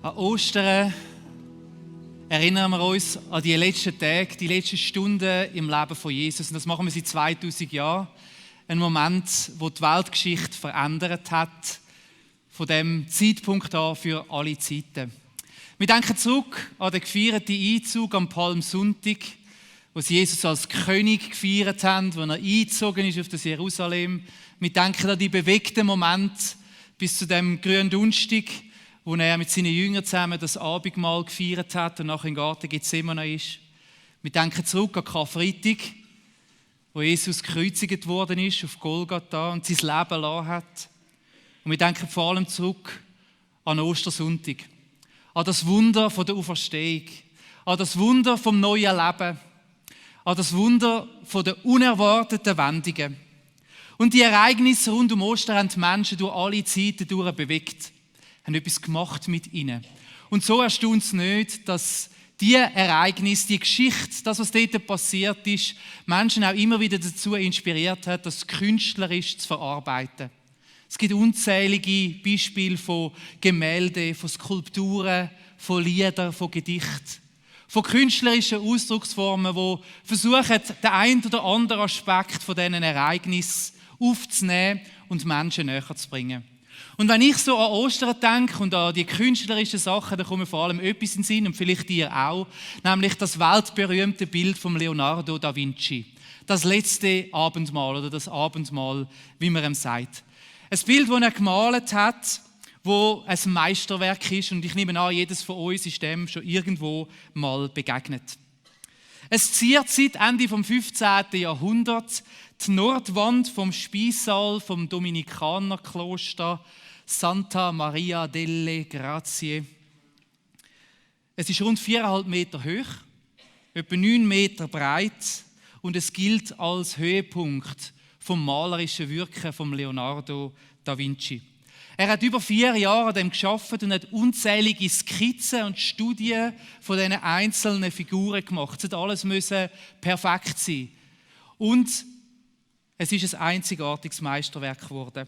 An Ostern erinnern wir uns an die letzten Tage, die letzten Stunden im Leben von Jesus. Und das machen wir seit 2000 Jahren. Ein Moment, wo die Weltgeschichte verändert hat, von dem Zeitpunkt an für alle Zeiten. Wir denken zurück an den gefeierten Einzug am Palmsonntag, wo sie Jesus als König gefeiert haben, wo er eingezogen ist auf das Jerusalem. Wir denken an die bewegten Momente bis zu dem Gründonnerstag, wo er mit seinen Jüngern zusammen das Abendmahl gefeiert hat und nachher im Garten Gethsemane ist. Wir denken zurück an Karfreitag, wo Jesus gekreuzigt worden ist auf Golgatha und sein Leben gelassen hat. Und wir denken vor allem zurück an Ostersonntag, an das Wunder von der Auferstehung, an das Wunder vom neuen Leben, an das Wunder von der unerwarteten Wendungen. Und die Ereignisse rund um Ostern haben die Menschen durch alle Zeiten durch bewegt, haben etwas gemacht mit ihnen. Und so erstaunt es nicht, dass die Ereignisse, die Geschichte, das, was dort passiert ist, Menschen auch immer wieder dazu inspiriert hat, das künstlerisch zu verarbeiten. Es gibt unzählige Beispiele von Gemälden, von Skulpturen, von Liedern, von Gedichten, von künstlerischen Ausdrucksformen, die versuchen, den einen oder anderen Aspekt von diesen Ereignissen aufzunehmen und Menschen näher zu bringen. Und wenn ich so an Ostern denke und an die künstlerischen Sachen, dann kommt mir vor allem etwas in den Sinn, und vielleicht dir auch, nämlich das weltberühmte Bild von Leonardo da Vinci. Das letzte Abendmahl oder das Abendmahl, wie man ihm sagt. Ein Bild, das er gemalt hat, wo ein Meisterwerk ist, und ich nehme an, jedes von uns ist dem schon irgendwo mal begegnet. Es ziert seit Ende des 15. Jahrhunderts die Nordwand vom Speissaal vom Dominikanerkloster Santa Maria delle Grazie. Es ist rund 4,5 Meter hoch, etwa 9 Meter breit, und es gilt als Höhepunkt vom malerischen Wirken von Leonardo da Vinci. Er hat über 4 Jahre an dem gearbeitet und hat unzählige Skizzen und Studien von diesen einzelnen Figuren gemacht. Es alles müssen perfekt sein. Und es ist ein einzigartiges Meisterwerk geworden.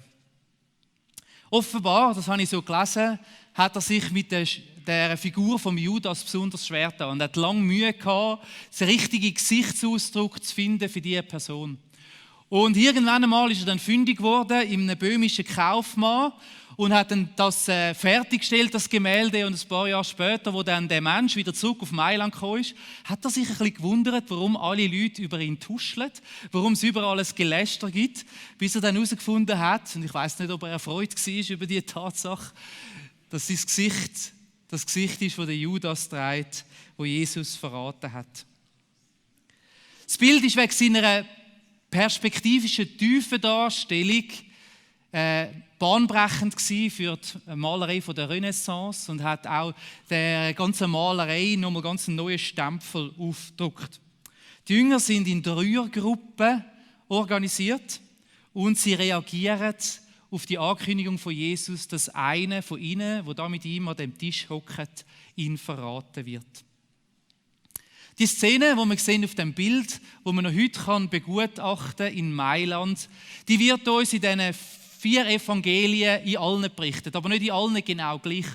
Offenbar, das habe ich so gelesen, hat er sich mit der Figur vom Judas besonders schwer getan und hat lange Mühe gehabt, den richtigen Gesichtsausdruck zu finden für diese Person. Und irgendwann einmal ist er dann fündig geworden in einem böhmischen Kaufmann und hat dann das fertiggestellt, das Gemälde. Und ein paar Jahre später, wo dann der Mensch wieder zurück auf Mailand gekommen ist, hat er sich ein bisschen gewundert, warum alle Leute über ihn tuscheln, warum es überall ein Geläster gibt, bis er dann herausgefunden hat, und ich weiß nicht, ob er erfreut war über diese Tatsache, dass sein Gesicht das Gesicht ist, das der Judas trägt, wo Jesus verraten hat. Das Bild ist wegen seiner perspektivischen Tiefendarstellung bahnbrechend gewesen für die Malerei von der Renaissance und hat auch der ganzen Malerei nochmal ganz einen neuen Stempel aufgedruckt. Die Jünger sind in Dreiergruppen organisiert und sie reagieren auf die Ankündigung von Jesus, dass einer von ihnen, der da mit ihm an dem Tisch hockt, ihn verraten wird. Die Szene, die wir sehen auf dem Bild, die man noch heute begutachten kann in Mailand, die wird uns in diesen 4 Evangelien in allen berichtet, aber nicht in allen genau gleich.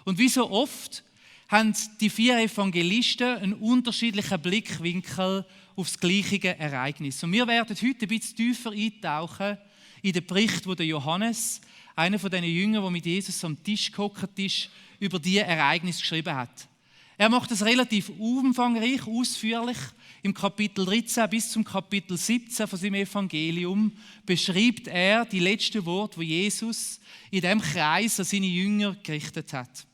Und wie so oft haben die 4 Evangelisten einen unterschiedlichen Blickwinkel auf das gleiche Ereignis. Und wir werden heute ein bisschen tiefer eintauchen in den Bericht, wo der Johannes, einer von diesen Jüngern, der mit Jesus am Tisch gehockt ist, über diese Ereignisse geschrieben hat. Er macht es relativ umfangreich, ausführlich. Im Kapitel 13 bis zum Kapitel 17 von seinem Evangelium beschreibt er die letzten Worte, die Jesus in dem Kreis an seine Jünger gerichtet hat.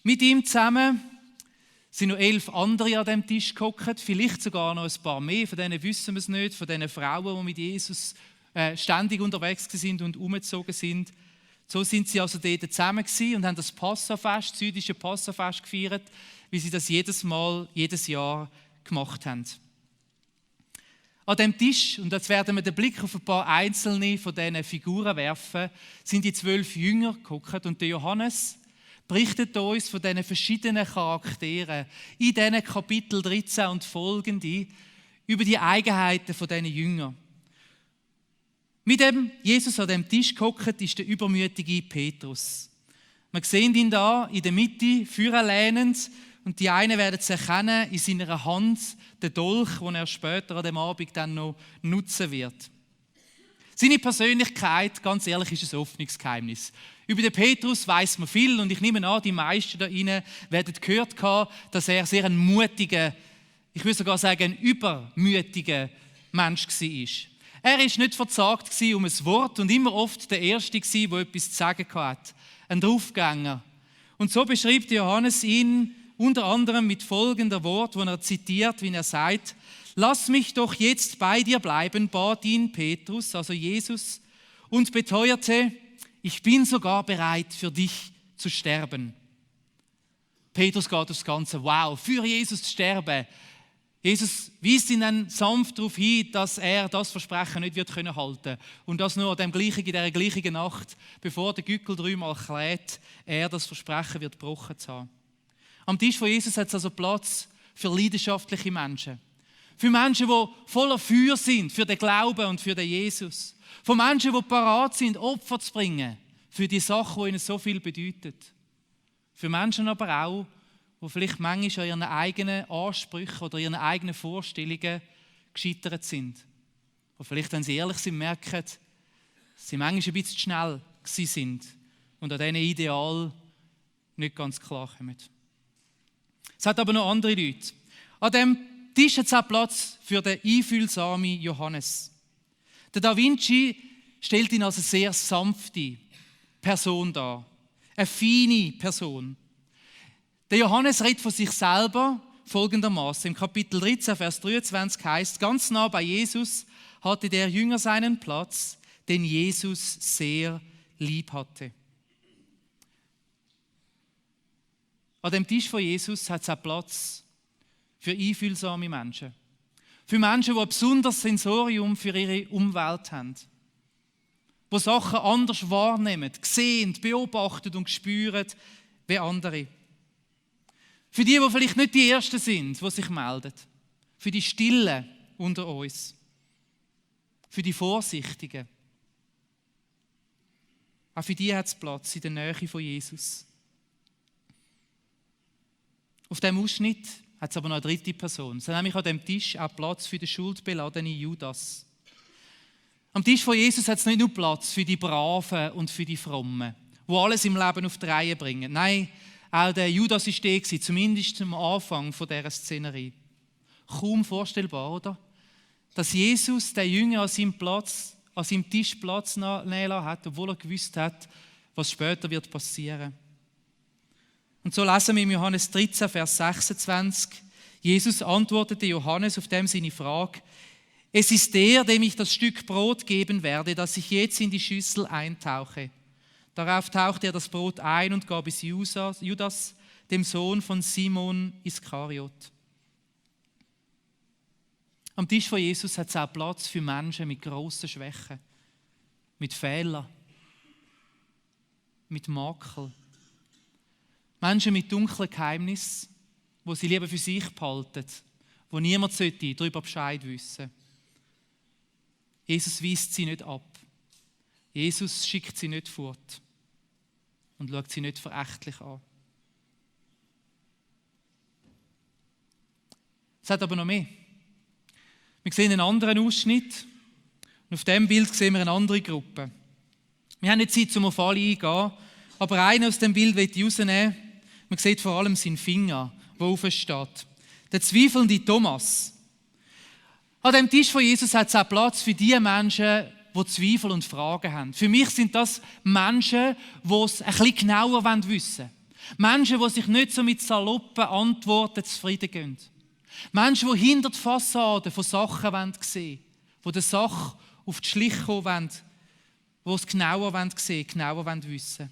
Mit ihm zusammen sind noch 11 andere an dem Tisch gehockt, vielleicht sogar noch ein paar mehr, von denen wissen wir es nicht, von diesen Frauen, die mit Jesus ständig unterwegs sind und umgezogen sind. So sind sie also dort zusammen gewesen und haben das Passafest, das jüdische Passafest gefeiert, wie sie das jedes Jahr gemacht haben. An dem Tisch, und jetzt werden wir den Blick auf ein paar einzelne von diesen Figuren werfen, sind die 12 Jünger gehockt und der Johannes berichtet uns von diesen verschiedenen Charakteren in diesen Kapitel 13 und folgende über die Eigenheiten von diesen Jüngern. Mit dem Jesus an dem Tisch gehockt ist der übermütige Petrus. Wir sehen ihn da in der Mitte, Führer lehnend, und die einen werden es erkennen, in seiner Hand den Dolch, den er später an dem Abend dann noch nutzen wird. Seine Persönlichkeit, ganz ehrlich, ist ein Öffnungsgeheimnis. Über den Petrus weiss man viel und ich nehme an, die meisten da rein werden gehört haben, dass er sehr ein mutiger, ich würde sogar sagen, ein übermütiger Mensch war. Er war nicht verzagt um ein Wort und immer oft der Erste, der etwas zu sagen hatte. Ein Draufgänger. Und so beschreibt Johannes ihn unter anderem mit folgender Wort, wo er zitiert, wie er sagt: Lass mich doch jetzt bei dir bleiben, bat ihn Petrus, also Jesus, und beteuerte: Ich bin sogar bereit, für dich zu sterben. Petrus geht aufs Ganze. Wow, für Jesus zu sterben. Jesus weist ihn dann sanft darauf hin, dass er das Versprechen nicht wird halten können. Und dass nur in dieser gleichen Nacht, bevor der Gückel dreimal kläht, er das Versprechen wird gebrochen zu haben. Am Tisch von Jesus hat es also Platz für leidenschaftliche Menschen. Für Menschen, die voller Feuer sind, für den Glauben und für den Jesus. Für Menschen, die parat sind, Opfer zu bringen, für die Sache, die ihnen so viel bedeutet. Für Menschen aber auch, die vielleicht manchmal an ihren eigenen Ansprüchen oder ihren eigenen Vorstellungen gescheitert sind. Und vielleicht, wenn sie ehrlich sind, merken, dass sie manchmal ein bisschen zu schnell sind und an diesen Ideal nicht ganz klar kommen. Es hat aber noch andere Leute. An diesem Tisch hat es auch Platz für den einfühlsamen Johannes. Der Da Vinci stellt ihn als eine sehr sanfte Person dar. Eine feine Person. Der Johannes redet von sich selber folgendermaßen. Im Kapitel 13, Vers 23 heißt: Ganz nah bei Jesus hatte der Jünger seinen Platz, den Jesus sehr lieb hatte. An dem Tisch von Jesus hat es auch Platz für einfühlsame Menschen. Für Menschen, die ein besonderes Sensorium für ihre Umwelt haben. Die Sachen anders wahrnehmen, sehen, beobachten und spüren wie andere. Für die vielleicht nicht die Ersten sind, die sich melden. Für die Stillen unter uns. Für die Vorsichtigen. Auch für die hat es Platz in der Nähe von Jesus. Auf diesem Ausschnitt hat es aber noch eine dritte Person. Es hat nämlich an diesem Tisch auch Platz für den schuldbeladenen Judas. Am Tisch von Jesus hat es nicht nur Platz für die Braven und für die Frommen, die alles im Leben auf die Reihe bringen. Nein, auch der Judas war der, zumindest zum Anfang dieser Szenerie. Kaum vorstellbar, oder? Dass Jesus den Jünger an seinem Tisch Platz nehmen lassen hat, obwohl er gewusst hat, was später wird passieren. Und so lesen wir im Johannes 13, Vers 26. Jesus antwortete Johannes auf dem seine Frage: Es ist der, dem ich das Stück Brot geben werde, das ich jetzt in die Schüssel eintauche. Darauf tauchte er das Brot ein und gab es Judas, dem Sohn von Simon Iskariot. Am Tisch von Jesus hat es auch Platz für Menschen mit grossen Schwächen, mit Fehlern, mit Makel. Menschen mit dunklen Geheimnissen, die sie lieber für sich behalten, wo niemand darüber Bescheid wissen. Jesus weist sie nicht ab. Jesus schickt sie nicht fort und schaut sie nicht verächtlich an. Es hat aber noch mehr. Wir sehen einen anderen Ausschnitt und auf diesem Bild sehen wir eine andere Gruppe. Wir haben nicht Zeit, um auf alle eingehen, aber einen aus dem Bild möchte ich rausnehmen. Man sieht vor allem seinen Finger, der offen steht. Der zweifelnde Thomas. An dem Tisch von Jesus hat es auch Platz für die Menschen, die Zweifel und Fragen haben. Für mich sind das Menschen, die es ein bisschen genauer wissen wollen. Menschen, die sich nicht so mit saloppen Antworten zufrieden geben. Menschen, die hinter die Fassade von Sachen sehen wollen, die der Sache auf die Schliche kommen wollen, die es genauer sehen wollen, genauer wissen wollen.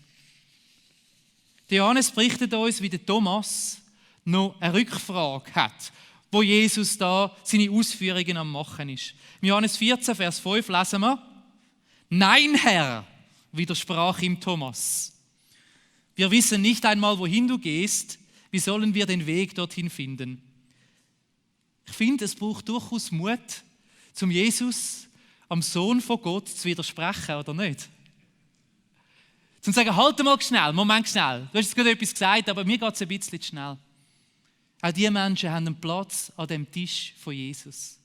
Der Johannes berichtet uns, wie der Thomas noch eine Rückfrage hat, wo Jesus da seine Ausführungen am Machen ist. Im Johannes 14, Vers 5 lesen wir: Nein, Herr, widersprach ihm Thomas. Wir wissen nicht einmal, wohin du gehst. Wie sollen wir den Weg dorthin finden? Ich finde, es braucht durchaus Mut, zum Jesus, am Sohn von Gott, zu widersprechen, oder nicht? Zum zu sagen, halt mal schnell, Moment schnell. Du hast jetzt gerade etwas gesagt, aber mir geht es ein bisschen zu schnell. Auch diese Menschen haben einen Platz an dem Tisch von Jesus.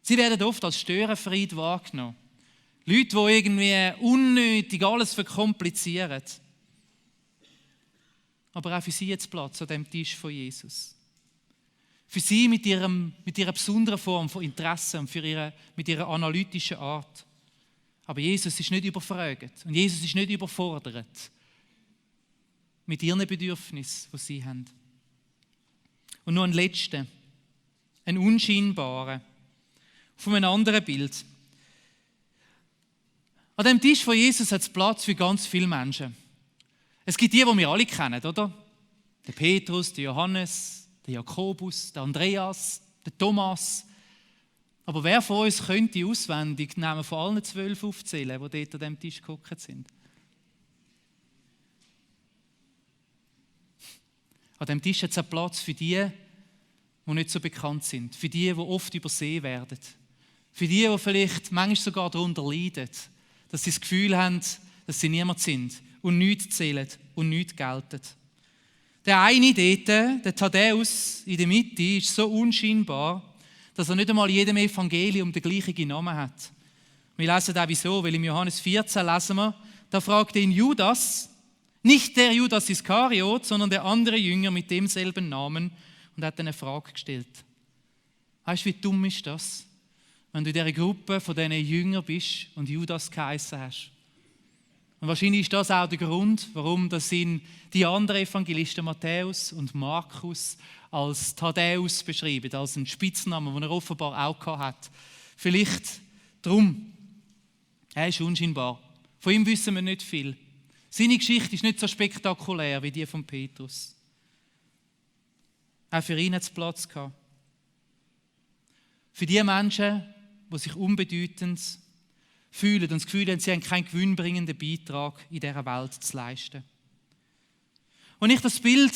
Sie werden oft als Störenfried wahrgenommen. Leute, die irgendwie unnötig alles verkomplizieren. Aber auch für sie jetzt Platz an dem Tisch von Jesus. Für sie mit ihrer besonderen Form von Interesse und mit ihrer analytischen Art. Aber Jesus ist nicht überfragt und Jesus ist nicht überfordert mit ihren Bedürfnissen, die sie haben. Und noch ein letzter, ein unscheinbarer, von einem anderen Bild. An dem Tisch von Jesus hat es Platz für ganz viele Menschen. Es gibt die wir alle kennen, oder? Der Petrus, der Johannes, der Jakobus, der Andreas, der Thomas. Aber wer von uns könnte auswendig die Namen von allen 12 aufzählen, die dort an diesem Tisch gehockt sind? An diesem Tisch hat es auch Platz für die nicht so bekannt sind. Für die oft übersehen werden. Für die vielleicht manchmal sogar darunter leiden, dass sie das Gefühl haben, dass sie niemand sind und nichts zählen und nichts gelten. Der eine dort, der Thaddäus in der Mitte, ist so unscheinbar, dass er nicht einmal in jedem Evangelium den gleichen Namen hat. Wir lesen auch wieso, weil im Johannes 14 lesen wir, da fragte ihn Judas, nicht der Judas Iskariot, sondern der andere Jünger mit demselben Namen und hat eine Frage gestellt. Weißt du, wie dumm ist das, wenn du in dieser Gruppe von diesen Jüngern bist und Judas geheissen hast? Und wahrscheinlich ist das auch der Grund, warum das ihn die anderen Evangelisten Matthäus und Markus als Thaddäus beschreiben, als einen Spitznamen, den er offenbar auch hat. Vielleicht darum. Er ist unscheinbar. Von ihm wissen wir nicht viel. Seine Geschichte ist nicht so spektakulär wie die von Petrus. Auch für ihn hat es Platz gehabt. Für die Menschen, die sich unbedeutend fühlen und das Gefühl haben, sie haben keinen gewinnbringenden Beitrag in dieser Welt zu leisten. Als ich das Bild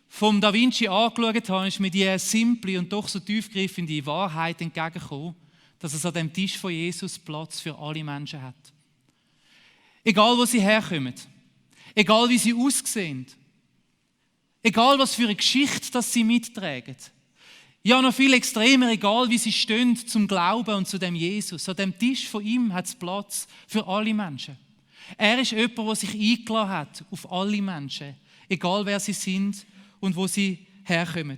vom Da Vinci angeschaut habe, ist mir die simple und doch so tiefgreifende Wahrheit entgegengekommen, dass es an dem Tisch von Jesus Platz für alle Menschen hat. Egal, wo sie herkommen, egal, wie sie aussehen, egal, was für eine Geschichte das sie mittragen. Ja, noch viel extremer, egal, wie sie stehen zum Glauben und zu dem Jesus. An dem Tisch von ihm hat es Platz für alle Menschen. Er ist jemand, der sich eingeladen hat auf alle Menschen, egal wer sie sind und wo sie herkommen.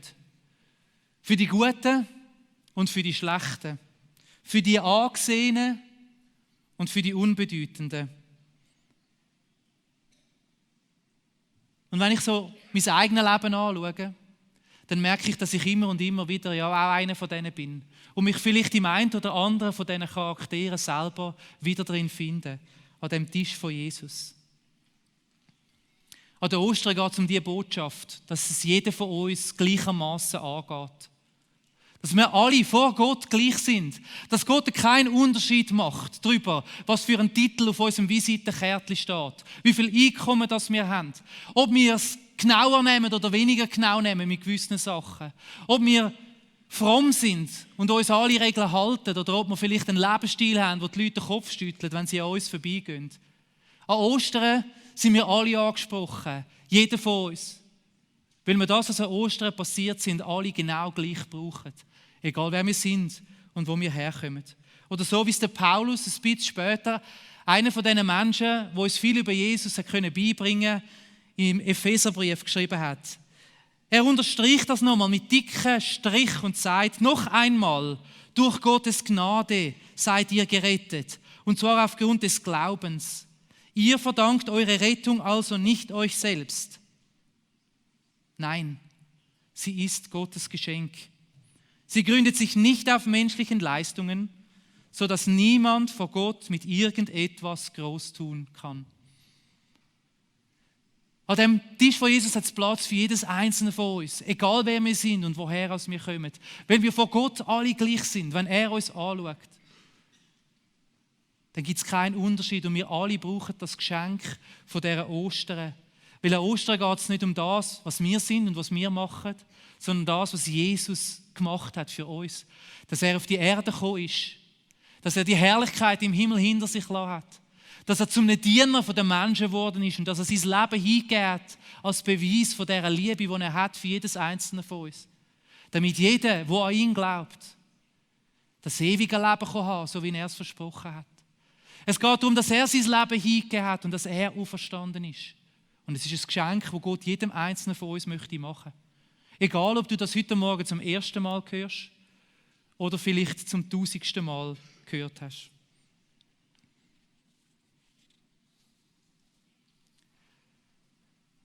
Für die Guten und für die Schlechten. Für die Angesehenen und für die Unbedeutenden. Und wenn ich so mein eigenes Leben anschaue, dann merke ich, dass ich immer und immer wieder ja auch einer von denen bin. Und mich vielleicht im einen oder anderen von diesen Charakteren selber wieder drin finde. An dem Tisch von Jesus. An der Ostern geht es um die Botschaft, dass es jeder von uns gleichermaßen angeht. Dass wir alle vor Gott gleich sind. Dass Gott keinen Unterschied macht darüber, was für ein Titel auf unserem Visitenkärtchen steht. Wie viel Einkommen das wir haben. Ob wir es genauer nehmen oder weniger genau nehmen mit gewissen Sachen. Ob wir fromm sind und uns alle Regeln halten oder ob wir vielleicht einen Lebensstil haben, wo die Leute den Kopf schütteln, wenn sie an uns vorbeigehen. An Ostern sind wir alle angesprochen. Jeder von uns. Weil wir das, was an Ostern passiert sind, alle genau gleich brauchen. Egal wer wir sind und wo wir herkommen. Oder so wie es der Paulus ein bisschen später, einer von diesen Menschen, der uns viel über Jesus beibringen konnte, im Epheserbrief geschrieben hat. Er unterstreicht das nochmal mit dicken Strich und sagt, noch einmal, durch Gottes Gnade seid ihr gerettet. Und zwar aufgrund des Glaubens. Ihr verdankt eure Rettung also nicht euch selbst. Nein, sie ist Gottes Geschenk. Sie gründet sich nicht auf menschlichen Leistungen, sodass niemand vor Gott mit irgendetwas groß tun kann. An dem Tisch von Jesus hat es Platz für jedes einzelne von uns, egal wer wir sind und woher wir kommen. Wenn wir vor Gott alle gleich sind, wenn er uns anschaut, dann gibt es keinen Unterschied und wir alle brauchen das Geschenk von dieser Ostern. Weil an Ostern geht es nicht um das, was wir sind und was wir machen, sondern das, was Jesus gemacht hat für uns. Dass er auf die Erde gekommen ist, dass er die Herrlichkeit im Himmel hinter sich gelassen hat, Dass er zum Diener der Menschen geworden ist und dass er sein Leben hingibt als Beweis von dieser Liebe, die er hat für jedes einzelne von uns. Damit jeder, der an ihn glaubt, das ewige Leben haben kann, so wie er es versprochen hat. Es geht darum, dass er sein Leben hingegeben hat und dass er auferstanden ist. Und es ist ein Geschenk, das Gott jedem Einzelnen von uns möchte machen. Egal, ob du das heute Morgen zum ersten Mal hörst oder vielleicht zum 1000. Mal gehört hast.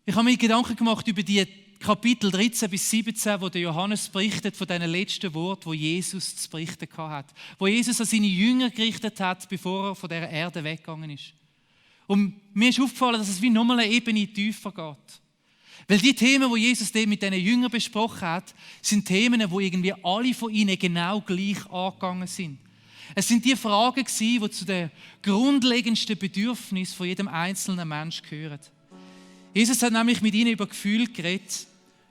Ich habe mir Gedanken gemacht über die Kapitel 13 bis 17, wo der Johannes berichtet von diesen letzten Worten, wo Jesus zu berichten hatte. Wo Jesus an seine Jünger gerichtet hat, bevor er von dieser Erde weggegangen ist. Und mir ist aufgefallen, dass es wie nochmal eine Ebene tiefer geht. Weil die Themen, die Jesus mit diesen Jüngern besprochen hat, sind Themen, wo irgendwie alle von ihnen genau gleich angegangen sind. Es sind die Fragen, die zu den grundlegendsten Bedürfnissen von jedem einzelnen Menschen gehören. Jesus hat nämlich mit ihnen über Gefühle geredet,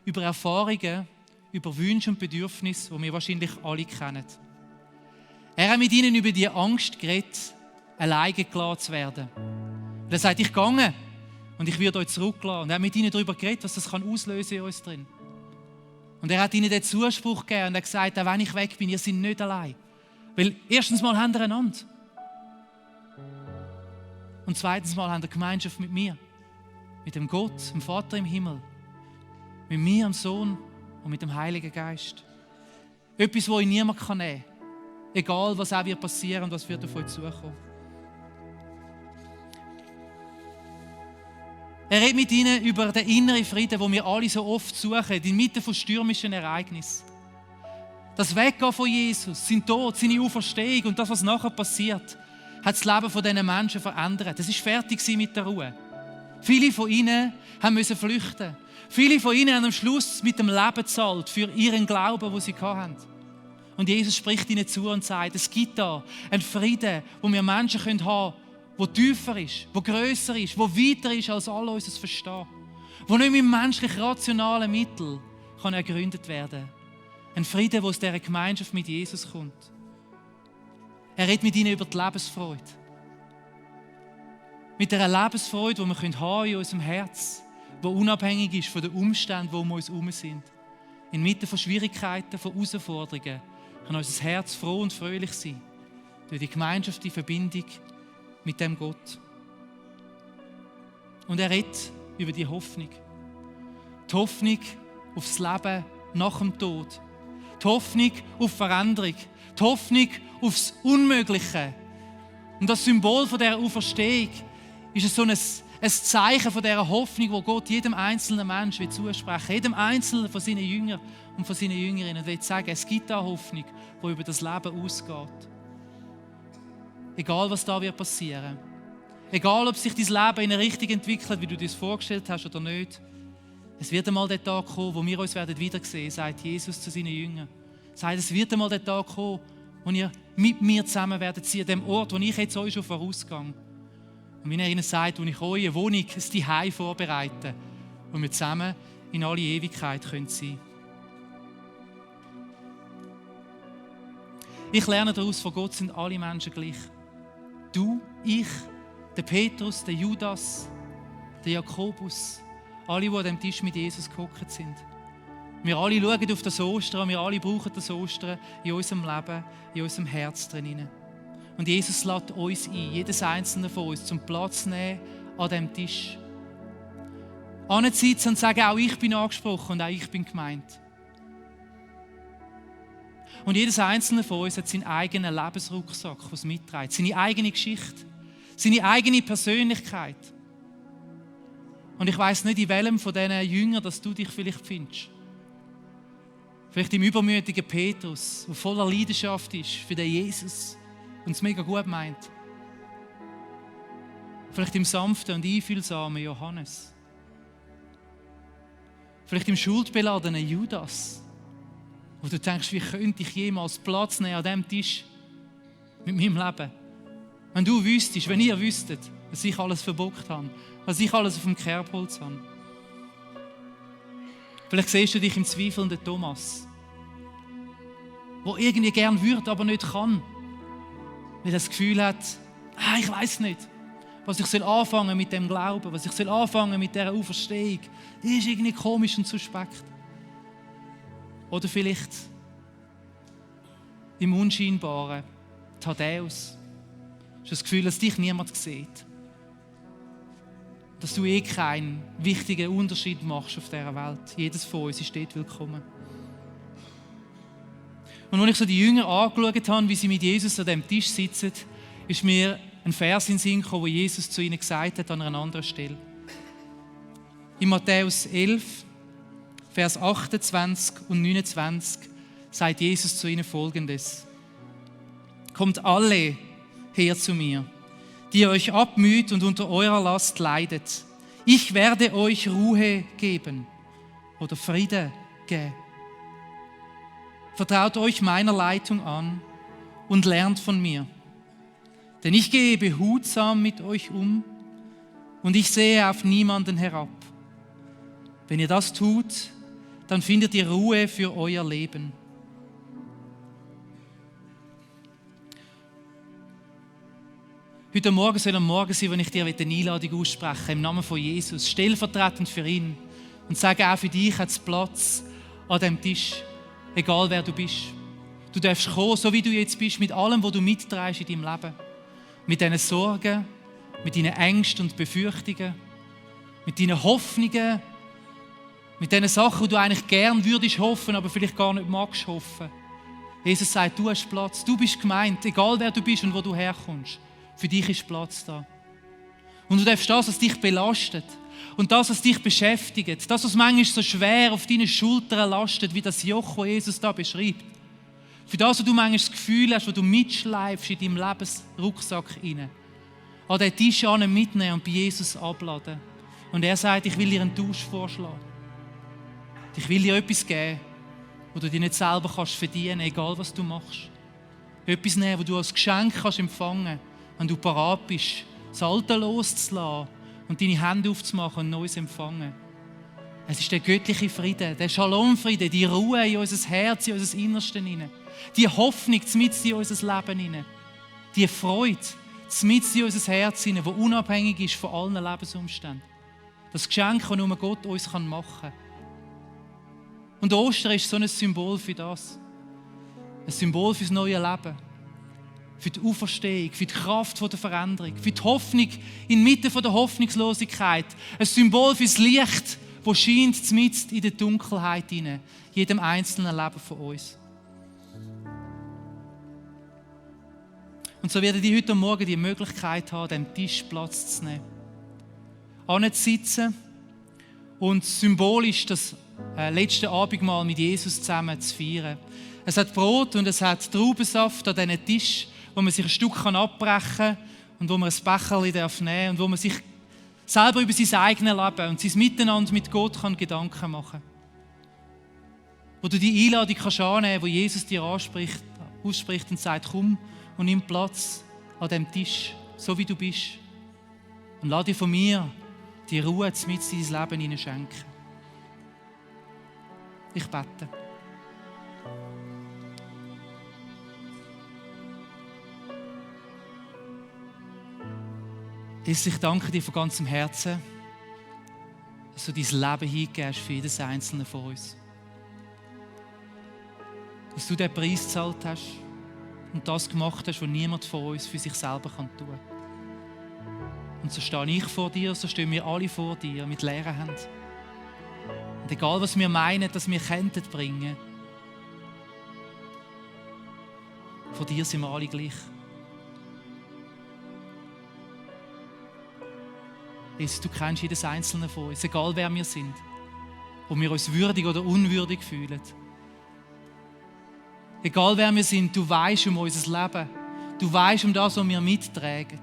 über Erfahrungen, über Wünsche und Bedürfnisse, die wir wahrscheinlich alle kennen. Er hat mit ihnen über die Angst geredet, alleine gelassen zu werden. Und er sagt, ich gehe und ich werde euch zurücklassen. Und er hat mit ihnen darüber geredet, was das auslösen in uns drin. Und er hat ihnen den Zuspruch gegeben und er hat gesagt, auch wenn ich weg bin, ihr seid nicht allein. Weil erstens mal habt ihr einander. Und zweitens mal habt ihr Gemeinschaft mit mir. Mit dem Gott, dem Vater im Himmel. Mit mir, dem Sohn und mit dem Heiligen Geist. Etwas, das euch niemand nehmen kann. Egal, was auch passieren und was wird auf euch zukommen. Er redet mit ihnen über den inneren Frieden, den wir alle so oft suchen, inmitten von stürmischen Ereignissen. Das Weggehen von Jesus, sein Tod, seine Auferstehung und das, was nachher passiert, hat das Leben diesen Menschen verändert. Es war fertig mit der Ruhe. Viele von ihnen mussten flüchten. Viele von ihnen haben am Schluss mit dem Leben gezahlt für ihren Glauben, den sie hatten. Und Jesus spricht ihnen zu und sagt, es gibt da einen Frieden, wo wir Menschen haben können, der tiefer ist, der grösser ist, der weiter ist als all unser Verstehen. Der nicht mit menschlich rationalen Mitteln ergründet werden kann. Ein Frieden, der aus dieser Gemeinschaft mit Jesus kommt. Er redet mit ihnen über die Lebensfreude. Mit einer Lebensfreude, die wir haben in unserem Herz, die unabhängig ist von den Umständen, die um uns herum sind. Inmitten von Schwierigkeiten, von Herausforderungen kann unser Herz froh und fröhlich sein. Durch die Gemeinschaft, die Verbindung mit dem Gott. Und er redet über die Hoffnung. Die Hoffnung auf das Leben nach dem Tod. Die Hoffnung auf Veränderung. Die Hoffnung aufs Unmögliche. Und das Symbol von dieser Auferstehung ist so ein Zeichen von dieser Hoffnung, wo Gott jedem einzelnen Menschen zusprechen will. Jedem einzelnen von seinen Jüngern und von seinen Jüngerinnen will sagen, es gibt da Hoffnung, die über das Leben ausgeht. Egal, was da wird passieren. Egal, ob sich dein Leben in eine Richtung entwickelt, wie du dir das vorgestellt hast oder nicht. Es wird einmal der Tag kommen, wo wir uns wiedersehen werden, sagt Jesus zu seinen Jüngern. Sagt, es wird einmal der Tag kommen, wo ihr mit mir zusammen werdet sein, an dem Ort, wo ich jetzt euch schon vorausgehe. Und wenn er ihnen sagt, wo ich euch eine Wohnung, ein Zuhause vorbereite, wo wir zusammen in alle Ewigkeit sein können. Ich lerne daraus, von Gott sind alle Menschen gleich. Du, ich, der Petrus, der Judas, der Jakobus, alle, die an dem Tisch mit Jesus gehockt sind. Wir alle schauen auf das Ostern, wir alle brauchen das Ostern in unserem Leben, in unserem Herz drin. Und Jesus lädt uns ein, jedes einzelne von uns, zum Platz nehmen an diesem Tisch. Anzusitzen und sagen, auch ich bin angesprochen und auch ich bin gemeint. Und jedes einzelne von uns hat seinen eigenen Lebensrucksack, den es mitträgt, seine eigene Geschichte, seine eigene Persönlichkeit. Und ich weiss nicht, in welchem von diesen Jüngern, dass du dich vielleicht findest. Vielleicht im übermütigen Petrus, der voller Leidenschaft ist für den Jesus und es mega gut meint. Vielleicht im sanften und einfühlsamen Johannes. Vielleicht im schuldbeladenen Judas, wo du denkst, wie könnte ich jemals Platz nehmen an diesem Tisch mit meinem Leben? Wenn du wüsstest, wenn ihr wüsstet, was ich alles verbockt habe, was ich alles auf dem Kerbholz habe. Vielleicht siehst du dich im zweifelnden Thomas, der irgendwie gern würde, aber nicht kann, weil er das Gefühl hat, ich weiß nicht. was ich soll anfangen mit dem Glauben, was ich soll anfangen mit dieser Auferstehung. Die ist irgendwie komisch und suspekt. Oder vielleicht im Unscheinbaren, Thaddäus. Du hast das Gefühl, dass dich niemand sieht. Dass du keinen wichtigen Unterschied machst auf dieser Welt. Jedes von uns ist dort willkommen. Und als ich so die Jünger angeschaut habe, wie sie mit Jesus an diesem Tisch sitzen, ist mir ein Vers in den Sinn gekommen, wo Jesus zu ihnen gesagt hat an einer anderen Stelle. In Matthäus 11, Vers 28 und 29 sagt Jesus zu ihnen Folgendes. Kommt alle her zu mir, die ihr euch abmüht und unter eurer Last leidet. Ich werde euch Ruhe geben oder Friede geben. Vertraut euch meiner Leitung an und lernt von mir. Denn ich gehe behutsam mit euch um und ich sehe auf niemanden herab. Wenn ihr das tut, dann findet ihr Ruhe für euer Leben. Heute Morgen soll am Morgen sein, wenn ich dir eine Einladung ausspreche, im Namen von Jesus, stellvertretend für ihn. Und sage, auch für dich hat es Platz an diesem Tisch, egal wer du bist. Du darfst kommen, so wie du jetzt bist, mit allem, was du mitträgst in deinem Leben. Mit deinen Sorgen, mit deinen Ängsten und Befürchtungen, mit deinen Hoffnungen, mit den Sachen, die du eigentlich gern würdest hoffen, aber vielleicht gar nicht magst hoffen. Jesus sagt, du hast Platz, du bist gemeint, egal wer du bist und wo du herkommst. Für dich ist Platz da. Und du darfst das, was dich belastet und das, was dich beschäftigt, das, was manchmal so schwer auf deinen Schultern lastet, wie das Joch, das Jesus da beschreibt, für das, was du manchmal das Gefühl hast, wo du mitschleifst in deinem Lebensrucksack rein, an den Tisch mitnehmen und bei Jesus abladen. Und er sagt, ich will dir einen Tausch vorschlagen. Ich will dir etwas geben, wo du dir nicht selber kannst verdienen, egal was du machst. Etwas nehmen, wo du als Geschenk kannst empfangen, wenn du parat bist, das Alte loszulassen und deine Hände aufzumachen und Neues empfangen. Es ist der göttliche Friede, der Shalom-Friede, die Ruhe in unser Herz, in unser Innersten hinein. Die Hoffnung mitten in unser Leben hinein. Die Freude mitten in unser Herz hinein, die unabhängig ist von allen Lebensumständen. Das Geschenk, das nur Gott uns machen kann. Und Ostern ist so ein Symbol für das. Ein Symbol für das neue Leben. Für die Auferstehung, für die Kraft der Veränderung, für die Hoffnung inmitten der Hoffnungslosigkeit. Ein Symbol für das Licht, das scheint mitten in der Dunkelheit hinein, jedem einzelnen Leben von uns. Und so werden die heute Morgen die Möglichkeit haben, an diesem Tisch Platz zu nehmen. Anzusitzen und symbolisch das letzte Abendmahl mit Jesus zusammen zu feiern. Es hat Brot und es hat Traubensaft an diesem Tisch, wo man sich ein Stück abbrechen kann und wo man ein Becherchen nehmen darf und wo man sich selber über sein eigenes Leben und sein Miteinander mit Gott Gedanken machen kann. Wo du die Einladung annehmen kannst, wo Jesus dir ausspricht und sagt, komm und nimm Platz an diesem Tisch, so wie du bist. Und lass dir von mir die Ruhe mit in dein Leben hineinschenken. Ich bete. Jesus, ich danke dir von ganzem Herzen, dass du dein Leben hingibst für jedes Einzelne von uns. Dass du den Preis gezahlt hast und das gemacht hast, was niemand von uns für sich selber tun kann. Und so stehe ich vor dir, so stehen wir alle vor dir mit leeren Händen. Und egal, was wir meinen, dass wir könnten bringen, vor dir sind wir alle gleich. Jesus, du kennst jedes Einzelne von uns, egal wer wir sind, ob wir uns würdig oder unwürdig fühlen. Egal wer wir sind, du weißt um unser Leben. Du weißt um das, was wir mittragen.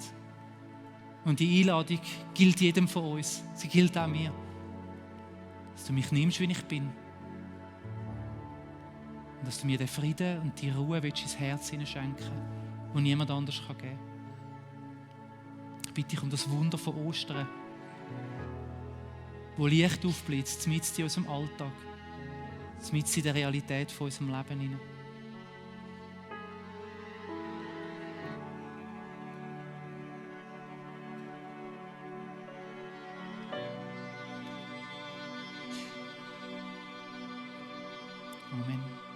Und die Einladung gilt jedem von uns. Sie gilt auch mir. Dass du mich nimmst, wie ich bin. Und dass du mir den Frieden und die Ruhe ins Herz schenken willst, die niemand anders geben kann. Ich bitte dich um das Wunder von Ostern, wo Licht aufblitzt, mitten in unserem Alltag, mitten in der Realität von unserem Leben hinein. Amen.